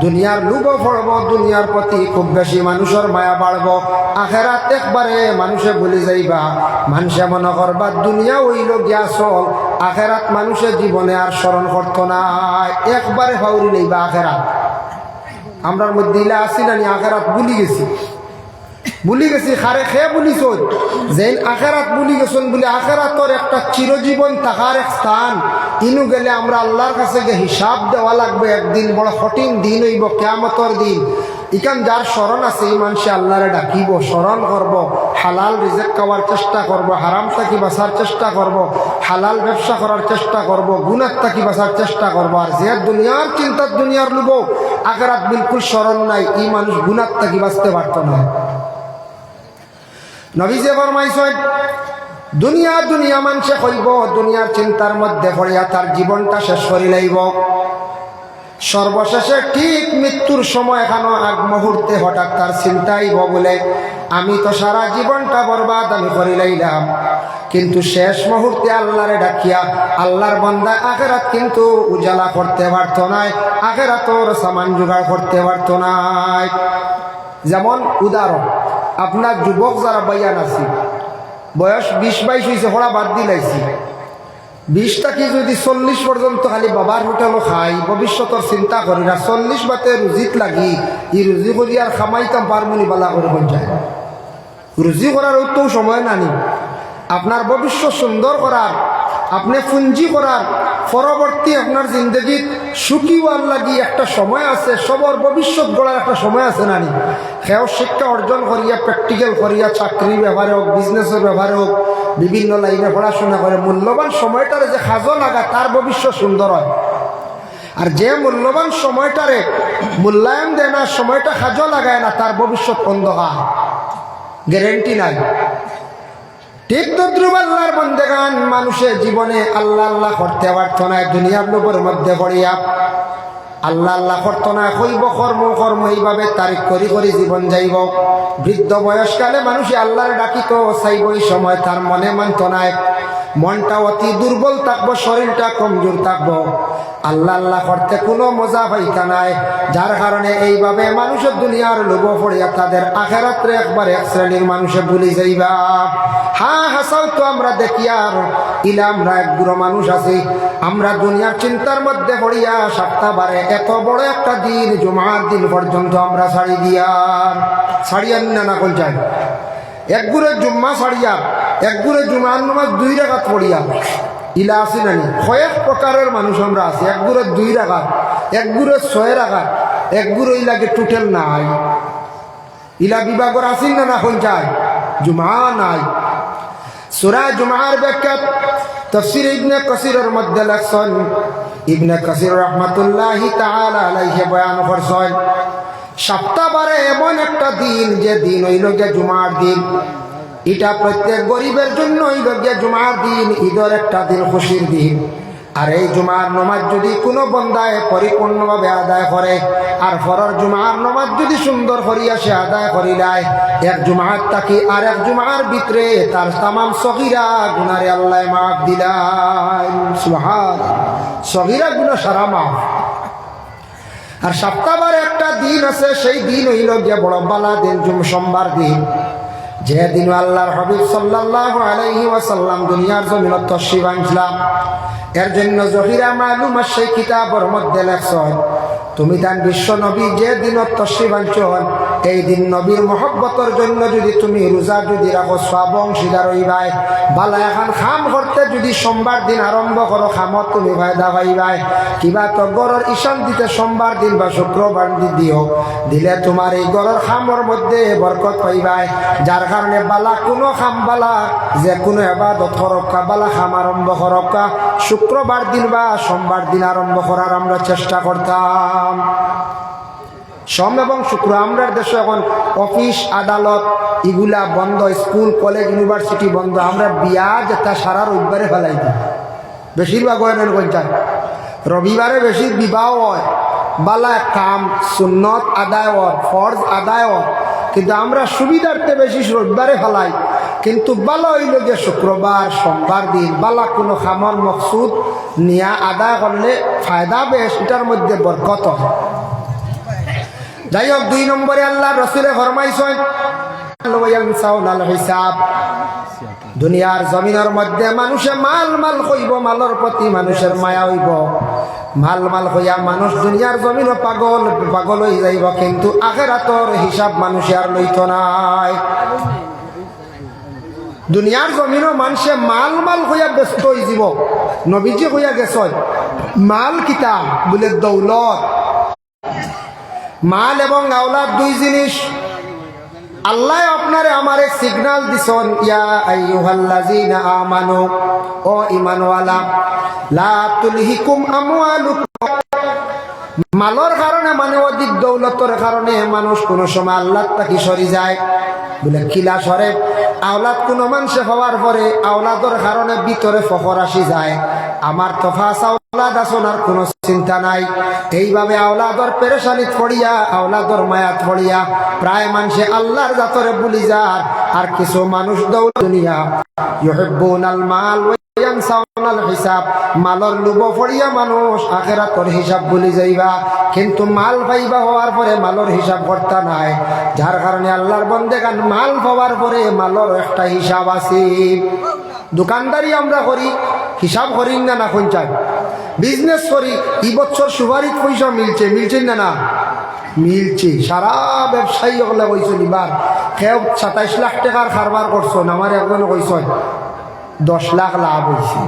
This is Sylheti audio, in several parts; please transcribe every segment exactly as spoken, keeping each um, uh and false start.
দুনিয়ার লোভও পড়বো, দুনিয়ার প্রতি খুব বেশি মানুষর মায়া বাড়বো। আখেরাত একবারে মানুষে ভুলি যাইবা। মানুষে মনে করবা দুনিয়া অইলো গিয়া আসল, আখেরাত মানুষে জীবনে আর স্মরণ করতো নায়, একবারে ফাউরি লইবা আখেরাত। আমরার মধ্যে ইলা আছি না নি, আখেরাত ভুলি গেছি। ভুলি গেছি, কারে কে ভুলিছইন? যেইন আখেরাত ভুলি গেছইন, বুলে আখেরাতর একটা চিরজীবন থাকার এক স্থান, ইনু গেলে আমরা আল্লার কাছে গিয়া হিসাব দেওয়া লাগবো একদিন, বড় কঠিন দিন অইবো কিয়ামতর দিন। ইখান যার স্মরণ আছে, ই মানষে আল্লারে ডাকিবো, স্মরণ করবো, হালাল রিজিক খাওয়ার চেষ্টা করবো, হারাম থাকি বাঁচার চেষ্টা করবো, হালাল ব্যবসা করার চেষ্টা করবো, গুনাহ থাকি বাঁচার চেষ্টা করবো। আর যে দুনিয়ার চিন্তা, দুনিয়ার লোভো আখেরাত বিলকুল স্মরণ নাই, ই মানুষ গুনাহ থাকি বাঁচতে পারতো না। নবীজি ফরমাইছইন, দুনিয়া দুনিয়া মানষে কইবো, দুনিয়ার চিন্তার মধ্যে পড়িয়া তার জীবনটা শেষ করি লাইবো। সর্বশেষে ঠিক মৃত্যুর সময় খানো আগ মুহূর্তে হঠাৎ তার চিন্তা আইবো বুলে, আমি তো সারা জীবনটা বরবাদ আমি করি লাইলাম, কিন্তু শেষ মুহূর্তে আল্লারে ডাকিয়া, আল্লার বান্দায় আখেরাত কিন্তু উজালা করতে পারতো নায়, আখেরাতর সামান জোগাড় করতে পারতো নায়। যেমন উদাহরণ, আপনার যুবক যারা বাইয়ান আছি, বয়স বিশ বাইশ অইছে, পড়া বাদ দিলাইছি, বিশ থাকি যদি চল্লিশ পর্যন্ত খালি বাবার হোটেলো খাই, ভবিষ্যতর চিন্তা করি না, চল্লিশ বাদে রুজিত লাগি, ই রুজি করি আর কামাইতাম পারমুনি বালা করি কইন চাই। রুজি করার অউ তো সময় নানি, আপনার ভবিষ্যৎ সুন্দর করার, আপনে পুঞ্জি করার, পরবর্তী আপনার জিন্দেগিত সুখী অওয়ার লাগি একটা সময় আছে, সবর ভবিষ্যৎ গড়ার একটা সময় আছে নানি। কেউ শিক্ষা অর্জন করিয়া, প্র্যাকটিক্যাল করিয়া, চাকরির ব্যাপারে হোক, বিজনেসর ব্যাপারে হোক, বিভিন্ন লাইনে পড়াশোনা করে মূল্যবান সময়টারে যে কাজো লাগা, তার ভবিষ্যৎ সুন্দর অয়। আর যে মূল্যবান সময়টারে মূল্যায়ন দেয় না, সময়টা কাজো লাগায় না, তার ভবিষ্যৎ অন্ধকার, গ্যারান্টি নাই। ঠিক তদ্রুপ আল্লার বন্দেগান, মানষে জীবনে আল্লা আল্লা করতে পারতো নায়, দুনিয়ার লোভর মধ্যে পড়িয়া আল্লা আল্লা করতো নায়, কইবো কর্ম কর্ম, এইভাবে তারিখ করি করি জীবন যাইবো। বৃদ্ধ বয়সকালে মানষে আল্লারে ডাকিতো চাইবো, ই সময় তার মনে মানতো নায়, মনটা অতি দুর্বল থাকবো, শরীরটা কমজোর থাকবো। আল্লা আল্লা করতে কুনু মজা পাইতা নায়, যার কারণে এইভাবে মানুষর দুনিয়ার লোভো পড়িয়া তাদের আখেরাতরে একবার এক শ্রেণীর মানষে ভুলি যাইবা। হ্যাঁ, হাছাউ তো আমরা দেখিয়ার, ইলা আমরা এক গুরু মানুষ আছি, আমরা দুনিয়ার চিন্তার মধ্যে পড়িয়া সপ্তাহ বারে এত বড় একটা দিন, জুমার দিন পর্যন্ত আমরা ছাড়ি দিয়ার, ছাড়িয়ার না, না কইন চাই। এক গুরে জুম্মা ছাড়িয়া, এক গুরে জুমার নামাজ দুই রাকাত পড়িয়া, ইলা আছি নানি? কয়েক প্রকারের মানুষ আমরা আছি। এক গুরে দুই রাকাত, এক গুরে ছয় রাকাত, এক গুরে ইলাগে টোটাল নাই। ইলা বিভাগর আছি না, না কইন চাই? জুমা নাই। সূরা জুমার ব্যাখ্যা তফসির ইবনে কাসিরর মধ্যে লেখছইন, ইবনে কাসির রহমাতুল্লাহি তাআলা আলাইহি বয়ান করছইন, সপ্তাহ বারে এমন একটা দিন, যে দিন অইলো গিয়া জুমার দিন। ইটা প্রত্যেক গরিবের জন্য অইলো গিয়া জুমার দিন, ঈদর একটা দিন, খুশির দিন। আর এই জুমার নমাজ যদি কুনু বন্দায় পরিপূর্ণভাবে আদায় করে, আর পরর জুমার নমাজ যদি সুন্দর করিয়া সে আদায় করিলায়, এক জুমার থাকি আর এক জুমার ভিতরে তার তামাম সগিরা গুনারে আল্লায় মাফ দিলাইন। সুবহান। সগিরা গুনা সারা মাফ। আর সপ্তাহ বারে একটা দিন আছে, সেই দিন অইলো গিয়া বড় বালা দিন, জুম-, সোমবার দিন, যে দিন আল্লার হাবিব সাল্লাল্লাহু আলাইহি ওয়াসাল্লাম দুনিয়ার জমিনো তশরিফ আনছিলা। এর জন্য জহিরা মালুমাত সেই কিতাবর মধ্যে লেখছইন, তুমি তান বিশ্ব নবী যে দিনো তশরিফ আনছইন, এই দিন নবীর মহব্বতর জন্য যদি তুমি রোজা যদি রাখো, সওয়াব অংশীদার অইবায়। বালা এখান কাম করতে যদি সোমবার দিন আরম্ভ করো, কামত তুমি ফায়দা পাইবায়। কিবা তো ঘরর ঈশান দিতে সোমবার দিন বা শুক্রবার দি-, দিও, দিলে তুমার এই ঘরর কামর মধ্যে বরকত পাইবায়। যার কারণে বালা কুনু কাম, বালা যে কুনু এবাদত করউক্কা, বালা কাম আরম্ভ করউক্কা, শুক্রবার দিন বা সোমবার দিন আরম্ভ করার আমরা চেষ্টা করতাম। সোম এবং শুক্র, আমরার দেশো এখন অফিস, আদালত, ইগুলা বন্ধ, স্কুল, কলেজ, ইউনিভার্সিটি বন্ধ। আমরা বিয়া যেটা সারা রবিবারে ফালাই দিই, বেশিরভাগ অয় না, কইন চাই। রবিবারে বেশি বিবাহ অয়, বালা কাম, সুন্নত আদায় অর, ফরজ আদায় অর, কিন্তু আমরা সুবিধার্থে বেশি রবিবারে ফালাই। কিন্তু বালা অইলো গিয়া শুক্রবার, সোমবার দিন, বালা কুনু কামর মকসুদ নিয়া আদায় করলে ফায়দা বেশ, ইটার মধ্যে বরকত অয়। যাই হোক, দুই নম্বরে আল্লাহর রসুলে ফরমাইছইন, "ওয়ায়ানসাউনাল হিসাব।" দুনিয়ার জমিনর মধ্যে মানুষে মাল মাল কইবো, মালর প্রতি মানুষের মায়া অইবো, মাল মাল কইয়া মানুষ দুনিয়ার জমিনো পাগল পাগল অই যাইবো, কিন্তু আখেরাতর হিসাব মানুষে আর লইতো নায়। দুনিয়ার জমিনো মানষে মাল মাল কইয়া ব্যস্ত অই যিবো। নবীজি কইয়া গেছইন, মাল কিতা? বুলে দৌলত। মাল এবং আওলাদ দুই জিনিস। আল্লায় আপনারে আমারে সিগনাল দিছইন, "ইয়া আইয়ুহাল্লাযীনা আমানু", ও ইমানওয়ালা, "লা তুলহিকুম আমওয়ালুকুম।" মালর কারণে, মানে অধিক দৌলতর কারণে মানুষ কুনু সময় আল্লাহ থাকি সরি যায়। বুলে, "কিলা সরে?" আওলাদ কুনু মানষে পাওয়ার পরে আওলাদর কারণে ভিতরে ফখর আসি যায়, "আমার তো পাঁচ আওলাদ আছইন, আর কুনু চিন্তা নাই।" এইভাবে আওলাদর পেরেশানিত পড়িয়া, আওলাদর মায়াত পড়িয়া প্রায় মানষে আল্লাহর জাতরে ভুলি যার। আর কিছু মানুষ দৌল দুনিয়া, ইউহিব্বুনাল মাল ওয়া ইয়ানসাউনাল হিসাব, মালর লোভো পড়িয়া মানুষ আখেরাতর হিসাব ভুলি যাইবা। কিন্তু মাল পাইবা হওয়ার পরে মালর হিসাব করতা নায়, যার কারণে আল্লাহর বন্দেগান মাল পাওয়ার পরে মালর একটা হিসাব আছে। দোকানদারি আমরা করি, হিসাব করি না, না কোন চাই? বিজনেস করি, ই বছর সুপারিত পয়সা মিলছে, মিলছে না, না? মিলছে। সারা ব্যবসায়ী অকলে কইছইন, ইবার কেউ সাতাইশ লাখ টেকার কারবার করছইন, আমার একজন কইছইন দশ লাখ লাভ অইছে।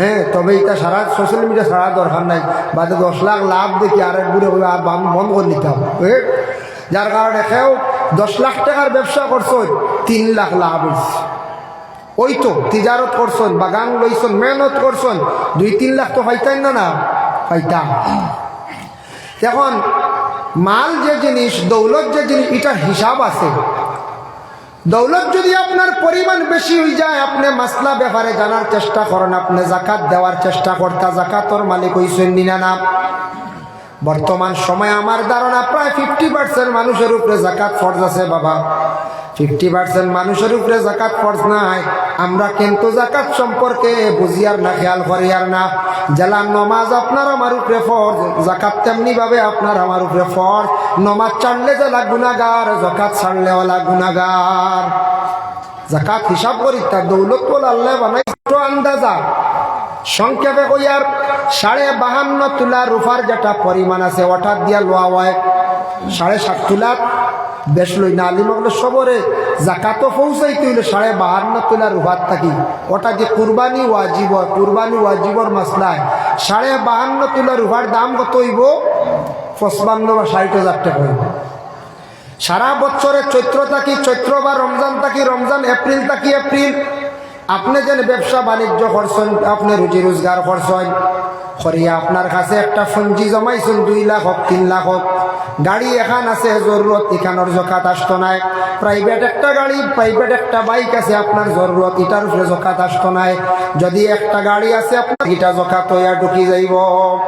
হ্যাঁ, তবে ইটা সারা সোশ্যাল মিডিয়া সারা দরকার নাই, বাদে দশ লাখ লাভ দেখি আরেক গুরে কইবা, আর বাম-, বন্ধ করি দিতাম। এ, যার কারণে কেউ দশ লাখ টেকার ব্যবসা করছইন, তিন লাখ লাভ অইছে। ওই তো তিজারত করছইন, বাগান লইছইন, মেহনত করছইন, দুই তিন লাখ তো পাইতাইন না, না? পাইতাম। এখন মাল যে জিনিস, দৌলত যে জিনিস, ইটার হিসাব আছে। দৌলত যদি আপনার পরিমাণ বেশি অই যায়, আপনে মাসলা ব্যাপারে জানার চেষ্টা করইন, আপনে জাকাত দেওয়ার চেষ্টা করতা, জাকাতর মালিক অইছইন নি না, না? বর্তমান সময়ে আমার ধারণা প্রায় ফিফটি পার্সেন্ট মানুষের উপরে জাকাত ফরজ আছে বাবা। ফিফটি পার্সেন্ট মানুষের উপরে জাকাত ফরজ নাই। আমরা কিন্তু জাকাত সম্পর্কে বুঝিয়ার না, খেয়াল করিয়ার না। যেলা নমাজ আপনার আমার উপরে ফরজ, জাকাত তেমনি ভাবে আপনার আমার উপরে ফরজ। নমাজ ছাড়লে যেলা গুনাগার, জাকাত ছাড়লে ওলা গুনাগার। জাকাত হিসাব করি, তার দৌলত বলে আল্লাহ বানাই ছোট আন্দাজা। সংক্ষেপে কইয়ার, সাড়ে বাহান্ন তুলা রূপার যেটা পরিমাণ আছে, ওটা দিয়া লওয়া হয় সাড়ে সাত তুলা। বেশ লই না, আলিম অকলে সবরে জাকাতও পৌঁছাইতে অইলে সাড়ে বাহান্ন তুলা রূপার থাকি ওটা যে কুরবানি ওয়াজিব হয়, কুরবানি ওয়াজিবর মাসলায় সাড়ে বাহান্ন তুলা রূপার দাম কত অইবো? পঁচপান্ন বা ষাট হাজার টেকা অইবো। সারা বছরে চৈত্র থাকি চৈত্র বা রমজান থাকি রমজান, এপ্রিল থাকি এপ্রিল, আপনে যেন ব্যবসা বাণিজ্য করছইন, আপনে রুজি রোজগার করছইন, করিয়া আপনার কাছে একটা পুঞ্জি জমাইছইন, দুই লাখ হোক, তিন লাখ হোক, গাড়ি এখান আছে জরুরত, ইখানর জাকাত আসতো নায়। প্রাইভেট একটা গাড়ি, প্রাইভেট একটা বাইক আছে আপনার জরুরত, ইটার উপরে জাকাত আসতো নায়। যদি একটা গাড়ি আছে আপনার, ইটা জাকাত অইয়া ঢুকি যাইবো।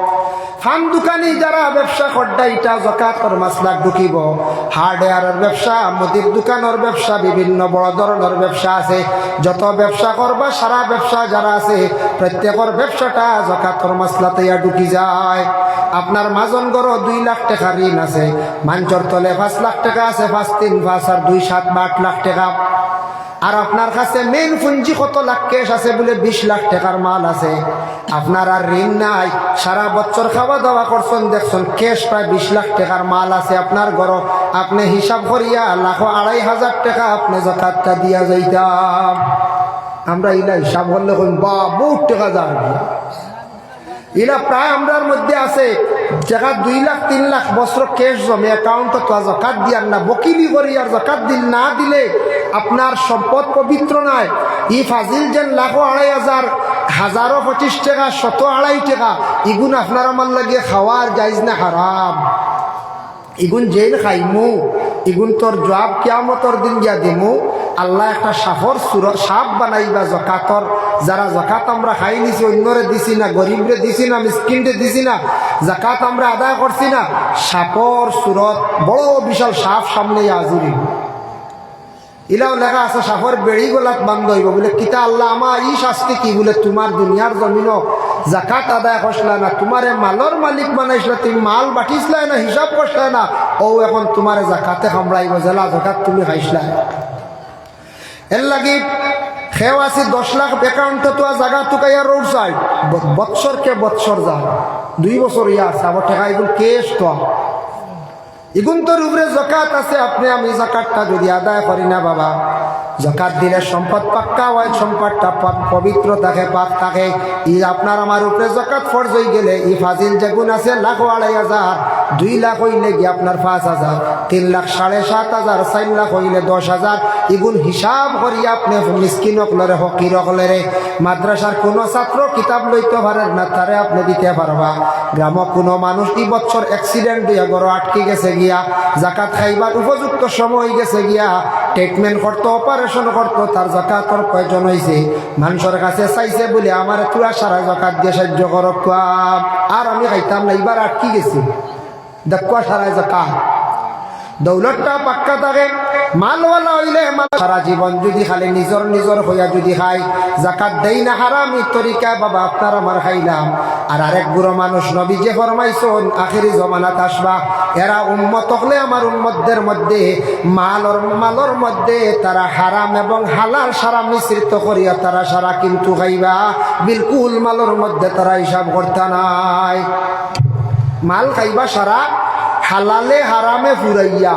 পান দোকানি যারা ব্যবসা কররা, ইটা জাকাতর মাসলাত ঢুকিবো। হার্ডওয়্যারর ব্যবসা, মুদির দোকানর ব্যবসা, বিভিন্ন বড় ধরনর ব্যবসা আছে। যত ব্যবসা করবা, সারা ব্যবসা যারা আছে, প্রত্যেকর ব্যবসাটা জাকাতর মাসলাত অইয়া ঢুকি যায়। আপনার মাজন ঘরো দুই লাখ টেকা ঋণ আছে, মানষর তলে পাঁচ লাখ টেকা আছে, পাঁচ তিন পাঁচ আর দুই সাত বা আট লাখ টেকা। আর আপনার কাছে মেইন পুঞ্জি কত লাখ ক্যাশ আছে, বুলে বিশ লাখ টেকার মাল আছে। আপনার আর ঋণ নাই, সারা বছর খাওয়া দাওয়া করছইন, দেখছইন ক্যাশ প্রায় বিশ লাখ টেকার মাল আছে আপনার ঘরো। আপনে হিসাব করিয়া লাখো আড়াই হাজার টেকা আপনে জাকাতটা দিয়া যাইতা। আমরা ইলা হিসাব করলে কইন, "বা, বউত টেকা যার গি।" ইলা প্রায় আমরার মধ্যে আছে, যেগু দুই লাখ তিন লাখ বছর ক্যাশ জমে অ্যাকাউন্টো, তো জাকাত দিয়ার না, বকিলি করি আর জাকাত দিল না দিলে আপনার সম্পদ পবিত্র নায়। ই ফাজিল যেন লাখো আড়াই হাজার, হাজারো পঁচিশ টেকা, শতো আড়াই টেকা, ইগুন আপনার আমার লাগি খাওয়ার জায়েজ না হারাম? ইগুন যেইন খাইমু, ইগুন তোর জবাব কিয়ামতর দিন গিয়া দিমু। আল্লায় একটা সাপর সুরত, সাপ বানাইবা জাকাতর। যারা জাকাত আমরা খাইলিছি, অইন্যরে দিছি না, গরিবরে দিছি না, মিসকিনরে দিছি না, জাকাত আমরা আদায় করছি না, সাপর সুরত, বড় বিশাল সাপ সামনে হাজির অইবো। ইলাও লেখা আছে, সাপর বেড়ি গলাত বান্ধা অইবো। বুলে, "কিতা আল্লাহ, আমার ই শাস্তি কি?" বুলে, "তুমার দুনিয়ার জমিনো জাকাত আদায় করছিলায় না, তুমারে মালর মালিক বানাইছিলা, তুমি মাল বাটিছিলায় না, হিসাব করছিলায় না, অউ এখন তুমারে জাকাতে কামড়াইবো, যেলা জাকাত তুমি খাইছিলায় না।" এরলাগি কেউ আছে দশ লাখ অ্যাকাউন্টো থুয়া জাগা তুকাইয়া রোড সাইড, ব-, বৎসরকে বৎসর যায়, দুই বছর ইয়া আছে, আবার টেকা ইগুন ক্যাশ তো। ইগুনতর উপরে জাকাত আছে, আপনে আমি জাকাতটা যুদি আদায় করি না বাবা, জাকাত দিলে সম্পদ পাক্কা অয়, সম্পদটা প-, পবিত্র থাকে, পাক থাকে। ই আপনার আমার উপরে জাকাত ফরজ অইগেলে, ই ফাজিল যেগুন আছে লাখো আড়াই হাজার, দুই লাখ অইলে গিয়া আপনার পাঁচ হাজার, তিন লাখ সাড়ে সাত হাজার, চাইর লাখ অইলে দশ হাজার। ইগুন হিসাব করিয়া আপনে মিসকিন অকলরে, ফকির অকলরে, মাদ্রাসার কুনু ছাত্র কিতাব লইতো পারের না, তারে আপনে দিতে পারবা। গ্রামো কুনু মানুষ ই বৎসর অ্যাক্সিডেন্ট অইয়া ঘরো আটকি গেছে গিয়া, জাকাত খাইবার উপযুক্ত সময় অইগেছে গিয়া, ট্রিটমেন্ট করতো, অপারেশন করতো, তার জাকাতর প্রয়োজন অইছে, মানষর কাছে চাইছে বুলে, "আমারে থুড়া সারায় জাকাত দিয়া সাইয্য করউক্কা, আর আমি খাইতাম না, ইবার আটকি গেছি।" দেখউক্কা সারায় জাকাত। দৌলতটা পাক্কা থাকে, মালওয়ালা অইলে মাল-, সারা জীবন যুদি খালি নিজর নিজর কইয়া যুদি খায়, জাকাত দেই না হারামি তরিকায়, বাবা, আপনার আমার খাইলাম। আর আরেক গুরু মানুষ নবীজিয়ে ফরমাইছইন, আখেরি জমানাত আসবা, এরা উম্মত অকলে আমার উম্মতদের মধ্যে মালর, মালর মধ্যে তারা হারাম এবং হালাল সারা মিশ্রিত করিয়া তারা সারা কিন্তু খাইবা, বিলকুল মালর মধ্যে তারা হিসাব করতা নায়। মাল খাইবা সারা হালালে হারামে ফুরাইয়া।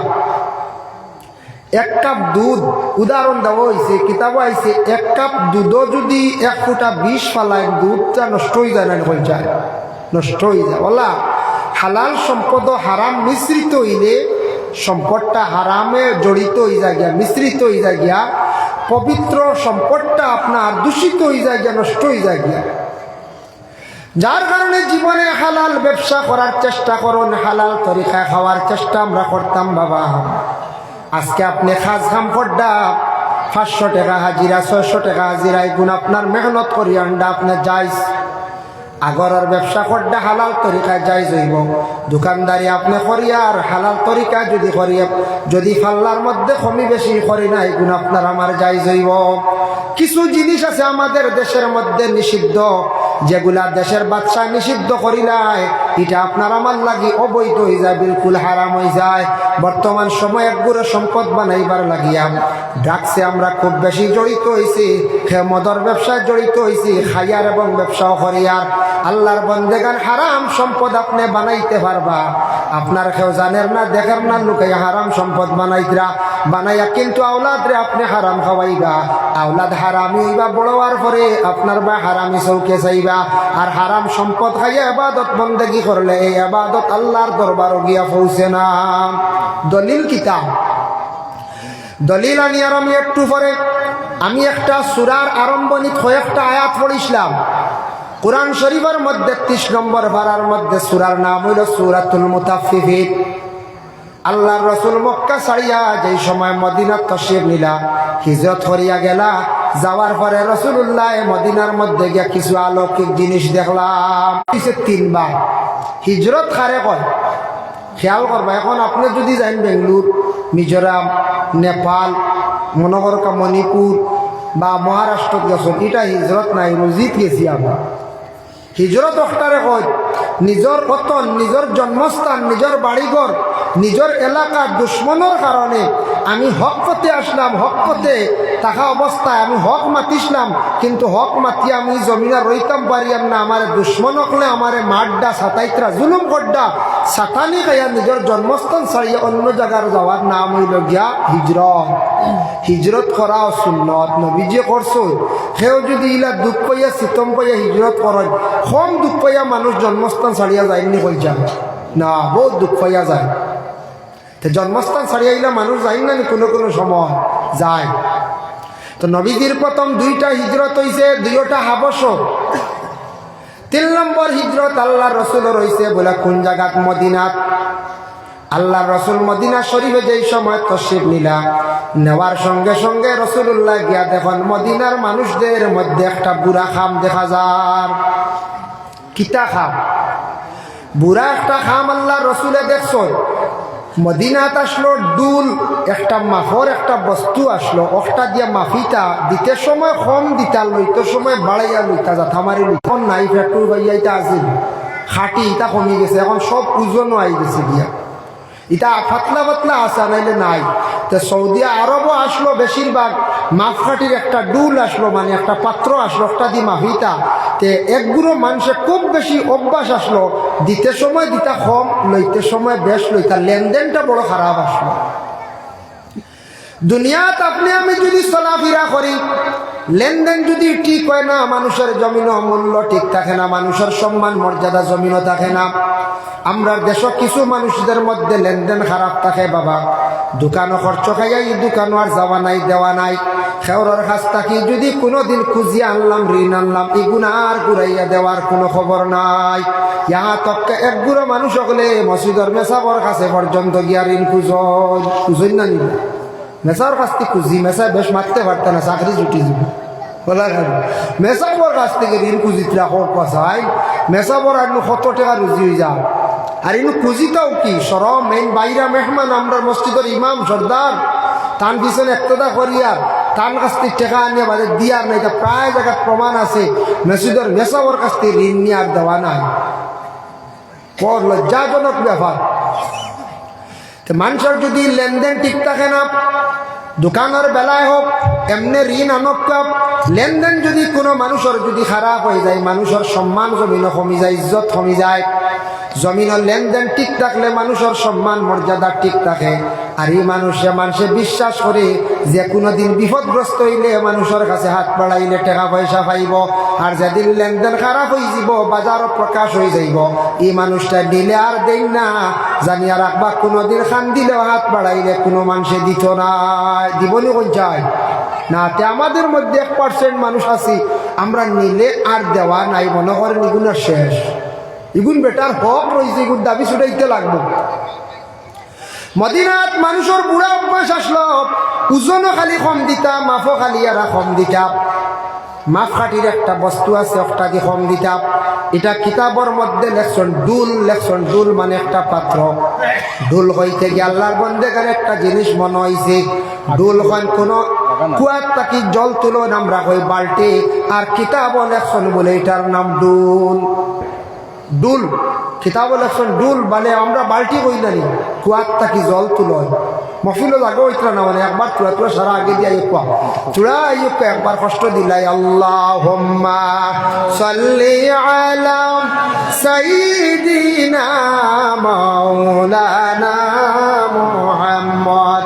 এক কাপ দুধ, উদাহরণ দেওয়া অইছে, কিতাবো আইছে, এক কাপ দুধো যুদি এক ফুটা বিষ ফালাইন, দুধটা নষ্ট অইযায় না নি? কইন যায়, নষ্ট অইযায়। অলা হালাল সম্পদো হারাম মিশ্রিত অইলে সম্পদটা হারামে জড়িত অইযায় গিয়া, মিশ্রিত অইযায় গিয়া, পবিত্র সম্পদটা আপনার দূষিত অইযায় গিয়া, নষ্ট অইযায় গিয়া। যার কারণে জীবনে হালাল ব্যবসা করার চেষ্টা করুন, হালাল তরিকায় খাওয়ার চেষ্টা আমরা করতাম বাবা। আজকে আপনে কাজ কাম করডা, পাঁচশো টেকা হাজিরা, ছয়শো টেকা হাজিরা, ইগুন আপনার মেহনত করি আনডা, আপনার জায়েজ। আগরর ব্যবসা করডা হালাল তরিকায় জায়েজ অইবো। দোকানদারি আপনে করিয়ার হালাল তরিকায় যুদি করিয়া, যুদি পাল্লার মধ্যে কমি বেশি করি না, ইগুন আপনার আমার জায়েজ অইবো। কিছু জিনিস আছে আমাদের দেশের মধ্যে নিষিদ্ধ, যেগুলা দেশের বাদশা নিষিদ্ধ করিলায়, ইটা আপনার আমার লাগি অবৈধ অইযায়, বিলকুল হারাম অইযায়। বর্তমান সময় এক গুরু সম্পদ বানাইবার লাগিয়া ড্রাগসে আমরা খুব বেশি জড়িত অইছি, হে মদর ব্যবসায় জড়িত অইছি, খাইয়ার এবং ব্যবসাও করিয়ার। আল্লার বন্দেগান, হারাম সম্পদ আপনে বানাইতে পারবা, আপনার কেউ জানের না, দেখের না, লুকাইয়া হারাম সম্পদ বানাইতরা, বানাইয়া কিন্তু আওলাদরে আপনে হারাম খাওয়াইবা, আওলাদ হারামি অইবা, বড় অওয়ার পরে আপনার বায় হারামি চউখে চাইবা। আর হারাম সম্পদ খাইয়া ইবাদত বন্দেগি করলে এই ইবাদত আল্লার দরবারো গিয়া পৌঁছে না। দলিল কিতা? দলিল আনিয়ার আমি একটু পরে, আমি একটা সূরার আরম্ভণীত কয়েকটা আয়াত পড়ছিলাম। কোরআন শরীফর মধ্যে তিরিশ নম্বর পারার মধ্যে সূরার নাম অইলো সূরাতুল মুতাফফিফিন। আল্লার রসুল মক্কা ছাড়িয়া যেই সময় মদিনাত তশরিফ নিলা, হিজরত করিয়া গেলা, যাওয়ার পরে রসুলুল্লায় মদিনার মধ্যে গিয়া কিছু অলৌকিক জিনিস দেখলা। অইছে তিনবার। হিজরত কারে কয়? খেয়াল করবা, এখন আপনে যুদি যাইন বেঙ্গালুর, মিজোরাম, নেপাল, মনো করউক্কা মণিপুর বা মহারাষ্ট্রত গেছইন, ইটা হিজরত নায়, রুজিত গেছি আমরা। হিজরত অকটারে কয়, নিজর ওতন, নিজর জন্মস্থান, নিজর বাড়িঘর, নিজর এলাকার দুশমনর কারণে আমি হক পথে আসলাম, হক পথে থাকা অবস্থায় আমি হক মাতিছলাম, কিন্তু হক মাতিয়া আমি জমিনো রইতাম পারিয়ার না, আমারে দুশমন অকলে আমারে মারডা, সাতাইতরা, জুলুম করডা, সাতানি খাইয়া নিজর জন্মস্থান ছাড়িয়া অন্য জাগার যাওয়ার নাম অইলো গিয়া হিজরত। হিজরত করাও সুন্নত, নবীজিয়ে করছইন। কেউ যুদি ইলা দুখ পাইয়া, সিতম পাইয়া হিজরত করইন, কম দুখ পাইয়া মানুষ জন্মস্থান ছাড়িয়া যাইন নি কইন চাইন? না, বউত দুখ পাইয়া যাইন। তে জন্মস্থান ছাড়িয়া ইলা মানুষ যাইন না নি কুনু কুনু সময়? যাইন। তো নবীজির প্রথম দুইটা হিজরত অইছে, দুইওটা হাবশো। তিন নম্বর হিজরত আল্লার রসুলর অইছে বুলে কুন জাগাত? মদিনাত। আল্লার রসুল মদিনা শরীফে যেই সময় তশরিফ নিলা, নেওয়ার সঙ্গে সঙ্গে রসুলুল্লায় গিয়া দেখইন মদিনার মানুষদের মধ্যে একটা বুরা খাম দেখা যার। কিতা খাম? বুরা একটা খাম আল্লার রসুলে দেখছইন। মদিনাত আসলো ডুল, একটা মাফর একটা বস্তু আসলো, অখটা দিয়া মাফিতা, দিতে সময় কম দিতা, লইতে সময় বাড়াইয়া লইতা, যাতা মারি লইতা। অখন নাই, পেট্রোল ভাইয়া ইতা আছিল, খাটি ইতা কমি গেছে, অখন সব ওজনও আই গেছে গিয়া। ইতা পাতলা পাতলা আছে, নাইলে নাই। তে সৌদি আরবও আসলো বেশিরভাগ মাফ খাটির একটা ডুল আসলো, মানে একটা পাত্র আসলো, অখটা দি মাফিতা। তে একগুলো মানুষে খুব বেশি অভ্যাস আসলো, দিতে সময় দিতা কম, লইতে সময় বেশ লইতা, লেনদেনটা বড় খারাপ আসলো। দুনিয়াত আপনে আমি যুদি চলাফিরা করি, লেনদেন যুদি ঠিক অয় না, মানুষর জমিনও মূল্য ঠিক থাকে না, মানুষর সম্মান মর্যাদা জমিনও থাকে না। আমরার দেশো কিছু মানুষদের মধ্যে লেনদেন খারাপ থাকে বাবা, দোকানো খরচ খাইয়া ই দোকানো আর যাওয়া নাই, দেওয়া নাই, খেউরর কাছ থাকি যুদি কুনুদিন খুজিয়া আনলাম, ঋণ আনলাম, ইগুন আর ঘুরাইয়া দেওয়ার কুনু খবর নাই। ইয়া তক্কা একগুলো মানুষ অকলে মসজিদর মেসাবর কাছে পর্যন্ত গিয়া ঋণ খুজইন, খুজইন না নি বা? মেসাবর কাছ থাকি খুজি, মেসাব বেশ মাততে পারতা না, চাকরি ছুটি যিবো। বলা গেল, মেসাবর কাছ থাকি ঋণ খুজিতরা কও কছাইন, মেসাবর আর নু কত টেকা রুজি অইযায়। আর ইনো খুজিতাও কি শরম, এইন বাইরা মেহমান, আমরার মসজিদর ইমাম সর্দার, তান পিছনে ইক্তেদা করিয়ার, তান কাছ থাকি টেকা আনিয়া বাদে দিয়ার না, ইতা প্রায় জাগাত প্রমাণ আছে, মসজিদর মেসাবর কাছ থাকি ঋণ নিয়ার দেওয়া নাই। বড় লজ্জাজনক ব্যাপার। তে মানুষর যুদি লেনদেন ঠিক থাকে না, দোকানর বেলায় হোক, এমনে ঋণ আনউক্কা, লেনদেন যুদি কুনু মানুষর যুদি খারাপ অইযায়, মানুষর সম্মান জমিনো কমি যায়, ইজ্জত কমি যায়। জমিনো লেনদেন ঠিক থাকলে মানুষর সম্মান মর্যাদা ঠিক থাকে। আর ই মানুষে, মানষে বিশ্বাস করে যে কুনুদিন বিপদগ্রস্ত অইলে মানুষর কাছে হাত বাড়াইলে টেকা পয়সা পাইবো। আর যেদিন লেনদেন খারাপ অইযিবো, বাজারো প্রকাশ অইযাইবো, ই মানুষটায় দিলে আর দেইন না, জানিয়া রাখবা, কুনুদিন কান্দিলেও হাত বাড়াইলে কুনু মানষে দিতো নায়। দিবো নি কইন চাই? না, তে আমাদের মধ্যে এক percent মানুষ আছি, আমরা নিলে আর দেওয়া নাই, মনো করেন ইগুন আর শেষ। ইগুন বেটার হক রইছে, ইগুন দাবি ছুটাইতে লাগবো। মদিনাত মানুষর বুরা অভ্যাস আসলো, ওজনও খালি কম দিতা, মাফও খালি এরা কম দিতা। মাফ খাটির একটা বস্তু আছে, অখটা দি কম দিতা। ইটা কিতাবর মধ্যে লেখছইন, ডুল লেখছইন, ডুল মানে একটা পাত্র। ডুল কইতে গিয়া আল্লার বন্দেগান একটা জিনিস মনো অইছে। ডুল কইন কুনু কুয়াত থাকি জল তুলইন, আমরা কই বালটি, আর কিতাবও লেখছইন বুলে ইটার নাম ডুল। ডুল, কিতাবো লেখছইন ডুল, মানে আমরা বালটি কই না নি, কুয়াত থাকি জল তুলইন। মহফিলো জাগা অইতরা না, মানে একবার থুড়া থুড়া সারা আগে দিয়া আইয়া কুয়া। থুড়া আইয়া কুয়া, একবার কষ্ট দিলাই। আল্লাহুম্মা সাল্লি আলা সাইয়্যিদিনা মাওলানা মুহাম্মদ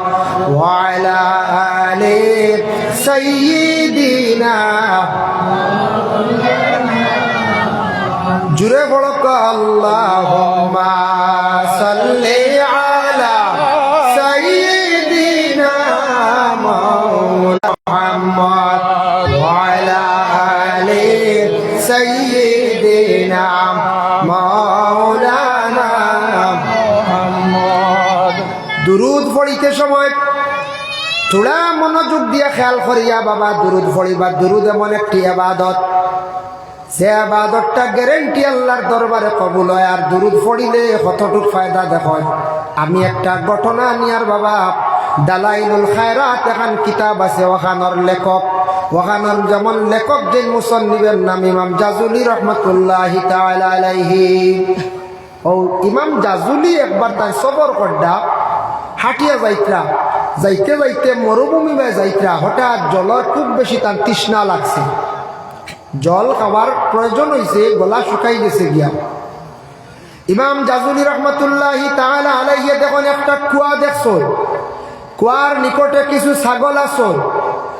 ওয়া আলা আলি সাইয়্যিদিনা। জুরে পড়ো, আল্লাহুম্মা সাল্লি আলা সাইয়্যিদিনা মুহাম্মদ ওয়া আলা আলি সাইয়্যিদিনা মাওলানা মুহাম্মদ। দুরুদ পড়িতে সময় থুড়া মনোযোগ দিয়া খেয়াল করিয়া বাবা দুরুদ পড়িবা। দুরুদ এমন একটি ইবাদত, যে ইবাদতটা গ্যারান্টি আল্লার দরবারে কবুল অয়। আর দুরুদ পড়িলে কতটুক ফায়দা দেখইন। আমি একটা ঘটনা নিয়ার বাবা, দালাইলুল খায়রাত এখান কিতাব আছে, অখানর লেখক, অখানর যেমন লেখক যে মুসন্নিফের নাম ইমাম জাজুলি রহমতুল্লাহি তাআলা আলাইহি। অউ ইমাম জাজুলি একবার তাইন সফর কররা, হাটিয়া যাইতরা, যাইতে যাইতে মরুভূমি বায় যাইতরা, হঠাৎ জলর খুব বেশি তান তৃষ্ণা লাগছে। জল খাওয়ার প্রয়োজন অইছে, গলা শুকাই গেছে গিয়া। ইমাম জাজুলি রহমতুল্লাহি তাআলা আলাইহি দেখইন একটা কুয়া দেখছইন, কুয়ার নিকটে কিছু ছাগল আছইন,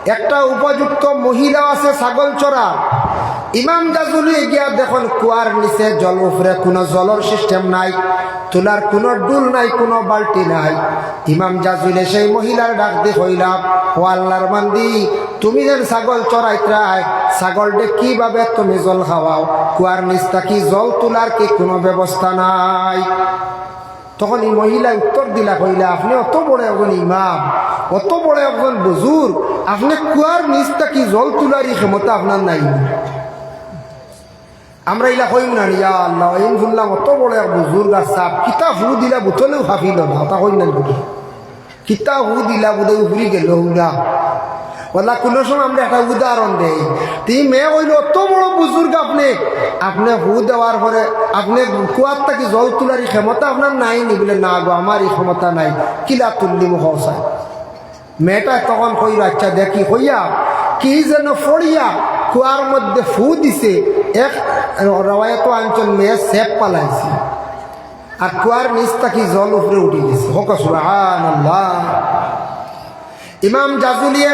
একটা উপযুক্ত মহিলা আছে ছাগল চড়ার। ইমাম জাজুলি গিয়া দেখইন কুয়ার নিচে জল, উপরে কুনু জলর system নাই, তুলার কুনু ডুল নাই, কুনু বালটি নাই। ইমাম জাজুলে সেই মহিলার ডাক দি কইলা, "ও আল্লার বান্দি, তুমি যেন ছাগল চড়াইতরায়, ছাগলরে কিভাবে তুমি জল খাওয়াও? কুয়ার নিচ থাকি জল তুলার কি কুনু ব্যবস্থা নাই?" তখন ই মহিলায় উত্তর দিলা, কইলা, "আপনে অত বড় একজন ইমাম, অত বড় একজন বুজুর্গ, আপনে কুয়ার নিচ থাকি জল তুলার ই ক্ষমতা আপনার নাই নি?" আমরা ইলা কইমু না, ইয়া আল্লাহ, অউ হুনলাম অত বড় এক বুজুর্গ আর সাব, কিতা ফু দিলা বুতলেউ হাফিল না, অতা কইমু না নি? কিতা ফু দিলা বুলে উফরি গেল হুনা। অলা কুনু সময় আমরা একটা উদাহরণ দেই। তি মেয়ে কইলো, "অত বড় বুজুর্গ আপনে, আপনে ফু দেওয়ার পরে আপনে কুয়ার থাকি জল তুলার ই ক্ষমতা আপনার নাই নি?" বুলে, "না গো, আমার ই ক্ষমতা নাই।" "কিলা তুললিমু কও চাই।" মেয়েটায় তখন কইলো, "আচ্ছা দেখি," কইয়া কি যেন পড়িয়া কুয়ার মধ্যে ফু দিছে। এক রেওয়ায়েতো আনছইন মেয়ে ছেপ ফালাইছে, আর কুয়ার নিচ থাকি জল উফরে উঠি গেছে। কউক্কা সুবহানাল্লাহ। ইমাম জাজুলিয়ে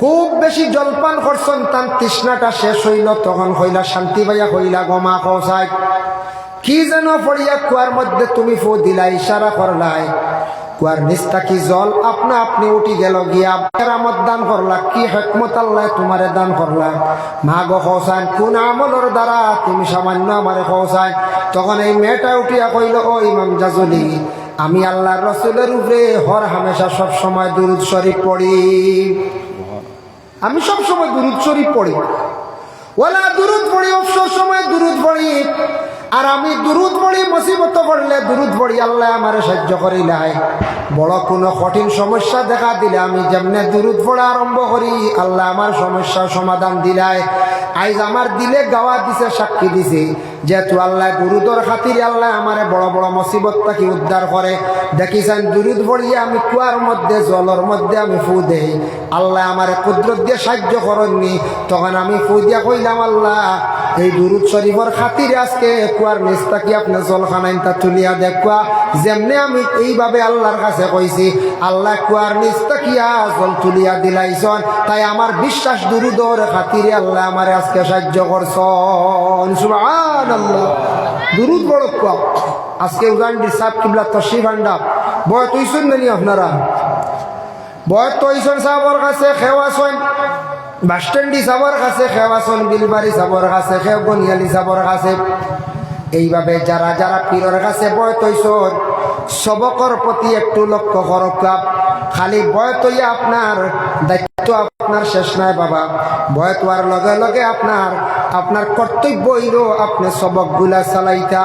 খুব বেশি জলপান করছইন, তান তৃষ্ণাটা শেষ অইলো, তখন কইলা, শান্তি পাইয়া কইলা, "গো মা, কও চাই, কি যেন পড়িয়া কুয়ার মধ্যে তুমি ফু দিলায়, ইশারা করলায়, কুয়ার নিচ থাকি জল আপনা আপনি উঠি গেল গিয়া, কেরামত দান করলা, কি হিকমত আল্লায় তুমারে দান করলা? মা গো, কও চাই, কুন আমলর দ্বারা তুমি সামান্য আমারে কও চাই?" তখন এই মেয়েটা উঠিয়া কইলো, "ও ইমাম জাজুলি, আমি আল্লার রসুলর উপরে হর হামেশা সব সময় দুরুদ শরিফ পড়ি।" আমি সব সময় দুরুদ শরিফ পড়ি। অলা দুরুদ পড়ি, অবসর সময় দুরুদ পড়ি। আর আমি দুরুদ পড়ি, মুসিবতো পড়লে দুরুদ পড়ি, আল্লায় আমারে সাইয্য করিলায়। বড় কুনু কঠিন সমস্যা দেখা দিলে আমি যেমনে দুরুদ পড়া আরম্ভ করি, আল্লায় আমার সমস্যার সমাধান দিলায়। আইজ আমার দিলে গাওয়া দিছে, সাক্ষী দিছে, যেহেতু আল্লায় দুরুদর খাতিরে আল্লায় আমারে বড় বড় মুসিবত থাকি উদ্ধার করে। দেখি চাইন, দুরুদ পড়িয়া আমি কুয়ার মধ্যে, জলর মধ্যে আমি ফু দেই, আল্লায় আমারে কুদরত দিয়া সাইয্য করইন নি। তখন আমি ফু দিয়া কইলাম, "আল্লাহ, এই দুরুদ শরিফর খাতিরে আজকে কুয়ার নিচ থাকি আপনে জল খানাইনতা তুলিয়া দেউক্কা।" যেমনে আমি এইভাবে আল্লার কাছে কইছি, আল্লায় কুয়ার নিচ থাকিয়া জল তুলিয়া দিলাইছইন। তাই আমার বিশ্বাস, দুরুদর খাতিরে আল্লায় আমারে আজকে সাইয্য করছইন। সুবহানাল্লাহ। দুরুদ পড়উক্কা। আজকে উজানডির সাব কিবলা তশরিফ আনরা, বয়াত অইছইন না নি আপনারা? বয়াত অইছইন সাবর কাছে, কেউ আছইন বাসস্ট্যান্ডি সাবর কাছে, কেউ আছইন বিলবাড়ি সাবর কাছে, কেউ গনিয়ালি সাবর কাছে। এইভাবে যারা যারা পীরর কাছে বয়াত অইছইন, সবকর প্রতি একটু লক্ষ্য করউক্কা। খালি বয়াত অইয়া আপনার দায়িত্ব আপনার শেষ নায় বাবা। বয়াত অওয়ার লগে লগে আপনার, আপনার কর্তব্য অইলো আপনে সবকগুলা চালাইতা।